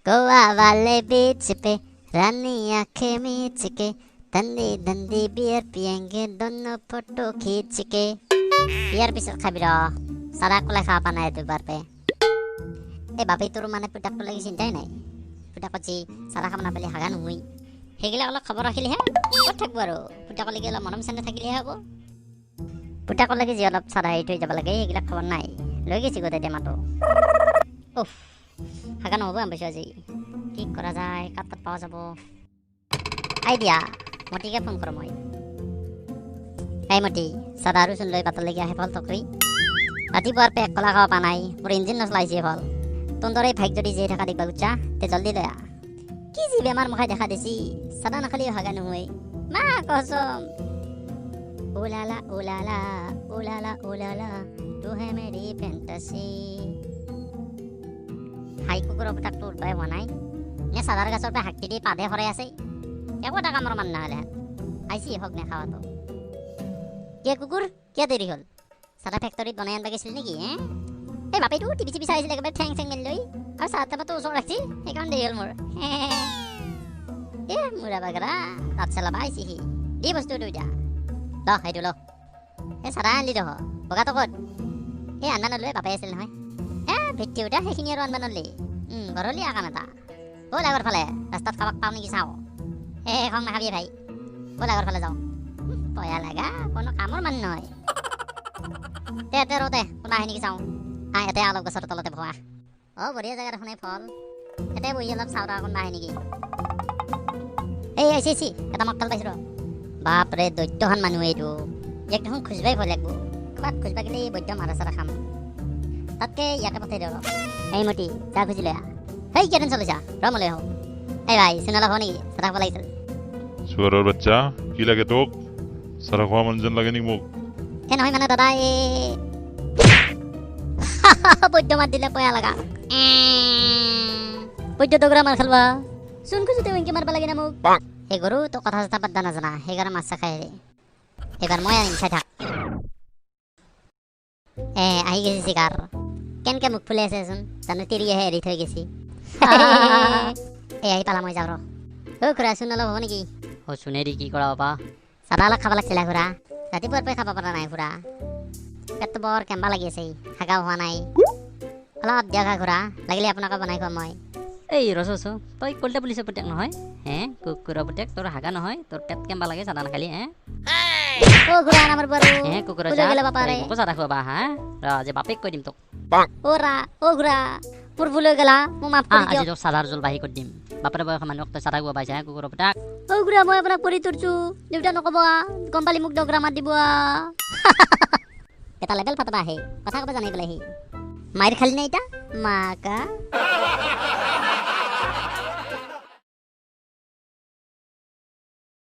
गोवा वाले बीच पे रानी आंखें मीच के धंधी धंधी बियर पियेंगे दोनों फोटो खींच के। বিয়াৰ পিছত খাবি ৰ, চাদা কলাই খাব পৰা নাই দুবাৰ পে। এই বাপেই তোৰ মানে পুতাকটো লাগি চিন্তাই নাই। পুতাকত যি চাদা খাব নাপালে হাগা নহয়, সেইগিলা অলপ খবৰ ৰাখিলেহে ক'ত থাকিব আৰু। পুতাকৰ লাগি অলপ মৰম চেনেহ থাকিলেহে হ'ব। পুতাকৰ লাগি যি অলপ চাদা হেৰি থৈ যাব লাগে, সেইবিলাক খবৰ নাই। লৈ গৈছি গোটেই টেমাটো। উফ, হাগা নহ'ব আম পাইছোঁ আজি। কি কৰা যায়, কাৰ তাত পোৱা যাব? আইডিয়া, মতিকে ফোন কৰোঁ মই। এই মতি, চাদা আৰু চোন লৈ বাটলৈকে আহে ফল টকৰি। ৰাতিপুৱাৰ পেক কলা খাব পৰা নাই, মোৰ ইঞ্জিন নচলাইছে ফল। তহঁতৰ এই ভাইক যদি জীয়াই থকা দেখিবা খুজিছা, তে জলদি লৈ আহ। কি যি বেমাৰ মুখাই দেখা দিছি, চাদা নাখালেও হাগা নহয়। মা কচম। ওলালা ওলালা ওলালা ওলালা, তু হে মেৰি ফেণ্টাচি। হাই কুকুৰৰ পুতাকটো উঠবাই হোৱা নাই নে চাদাৰ গাছৰ পৰা হাকটি দি পাতহে সৰাই আছে। একো এটা কামৰ মান নহ'লে আহিছি হওক নে খাৱাটো। কিয় কুকুৰ, কিয় দেৰি হ'ল? চাদা ফেক্টৰীত বনাই আনবা গৈছিল নেকি? হে এই বাপেটো টিভি চিভি চাই আছিল একেবাৰে ঠেং চেং মেলি লৈ, আৰু চাহ টেমাটো ওচৰত ৰাখছি, সেইকাৰণে দেৰি হ'ল মোৰ। এ মূৰা বাগৰা তাত চেলাবা আহিছি সি। দি বস্তু দুইটা ল, সেইটো ল। এই চাদা আনলি দহ, বগাটো ক'ত? এই আনবা নলৱে, বাপেই আছিল নহয়। এ ভিত্তি উঠা সেইখিনি আৰু আনবা নললি। ঘৰলীয়া কাম এটা। ব'ল আগৰ ফালে, ৰাস্তাত কাৰোবাক পাওঁ নেকি চাওঁ। হে খং নাখাবি ভাই, ব'ল আগৰ ফালে যাওঁ। পয়া লাগা কোনো কামৰ মানুহ নহয়। তে তে ৰ দে, কোনোবা আহে নেকি চাওঁ। আহ ইয়াতে অলপ গছৰ তলতে বহা। অ বঢ়িয়া জেগা দেখোন এই ফল। ইয়াতে বহি অলপ চাওঁ ৰ, কোনোবা আহে নেকি। এই আহিছে আহিছে, এটা মক্কেল পাইছোঁ ৰ। বাপৰে দৈত্যহান মানুহ এইটো। ইয়াক দেখোন খুজিবাই ভয় লাগিব। ক'ৰবাত খুজিবা গ'লে বৈদ্য মাৰা চাৰা খাম, তাতকৈ ইয়াকে পঠাই দিওঁ ৰ। এই মতি যা খুজি লৈ আহ। হেই কিয় টেনচন লৈছা, ৰ মই লৈ আহোঁ। এই ভাই চোন অলপ হ'ব নেকি, চাদা খাব লাগিছিল। চোৱাৰৰ বাচ্চা, কি লাগে তোক? চাদা খোৱা মানুহ যেন লাগে নেকি মোক? এই নহয় মানে দাদা, এই বৈদ্য মাত দিলে পয়া লগা। বৈদ্য দগৰা মাৰ খেলবা চোন খুজোতে এনেকে মাৰবা লাগে না মোক। সেই গৰু তোক কথা চথা পাতবা নাজানা, সেইকাৰণে মাছ খাই হেৰি। এইবাৰ মই আনিম, চাই থাক। এ আহি গৈছে চিকাৰ। কেনকে মুখ ফুলি আছে চোন, জানো তিৰিয়েহে এৰি থৈ গৈছি। এই আহি পালা, মই যাওঁ ৰ। অ খুৰা চোন অলপ হ'ব নেকি? অ চোনেদি কি কৰা বাবা? চাদা অলপ খাব লাগিছিলে খুৰা, ৰাতিপুৱাৰ পৰাই খাব পৰা নাই খুৰা। পেটটো বৰ কেম্বা লাগি আছে, হাগাও হোৱা নাই। অলপ দিয়ক হা খুৰা, লাগিলে আপোনাকো বনাই খুৱাম মই। এই ৰচোন, তই কলিতা পুলিচৰ পুতেক নহয় হে? কুকুৰৰ পুতেক, তোৰ হাগা নহয়, তোৰ পেট কেম্বা লাগে চাদা নাখালি হে? অ খুৰা নামাৰিব আৰু। হে কুকুৰৰ ভুল হৈ জাত, গ'ল বাপাৰে। তই মোকো চাদা খুৱাবা হা? ৰ আজি বাপেক কৈ দিম তোক। অ ৰা, অ খুৰা, মোৰ ভুল হৈ গ'ল হা, মোক মাফ কৰি আজি দিয়ক। তোক চাদাৰ জোল বাঢ়ি কৰি দিম। বাপেৰে বয়সৰ মানুহক তই চাদা খুৱাব পাইছা হে কুকুৰৰ পুতেক? অ খুৰা, মই আপোনাক পৰি ধৰছো, দেউতা নক'ব আ, গম পালি মোক দগৰা মাত দিব আ। এটা লেবেল ফাটবা আহে, কথা ক'ব জানে বোলে সি। মাইৰ খালি নে এতিয়া মাকা।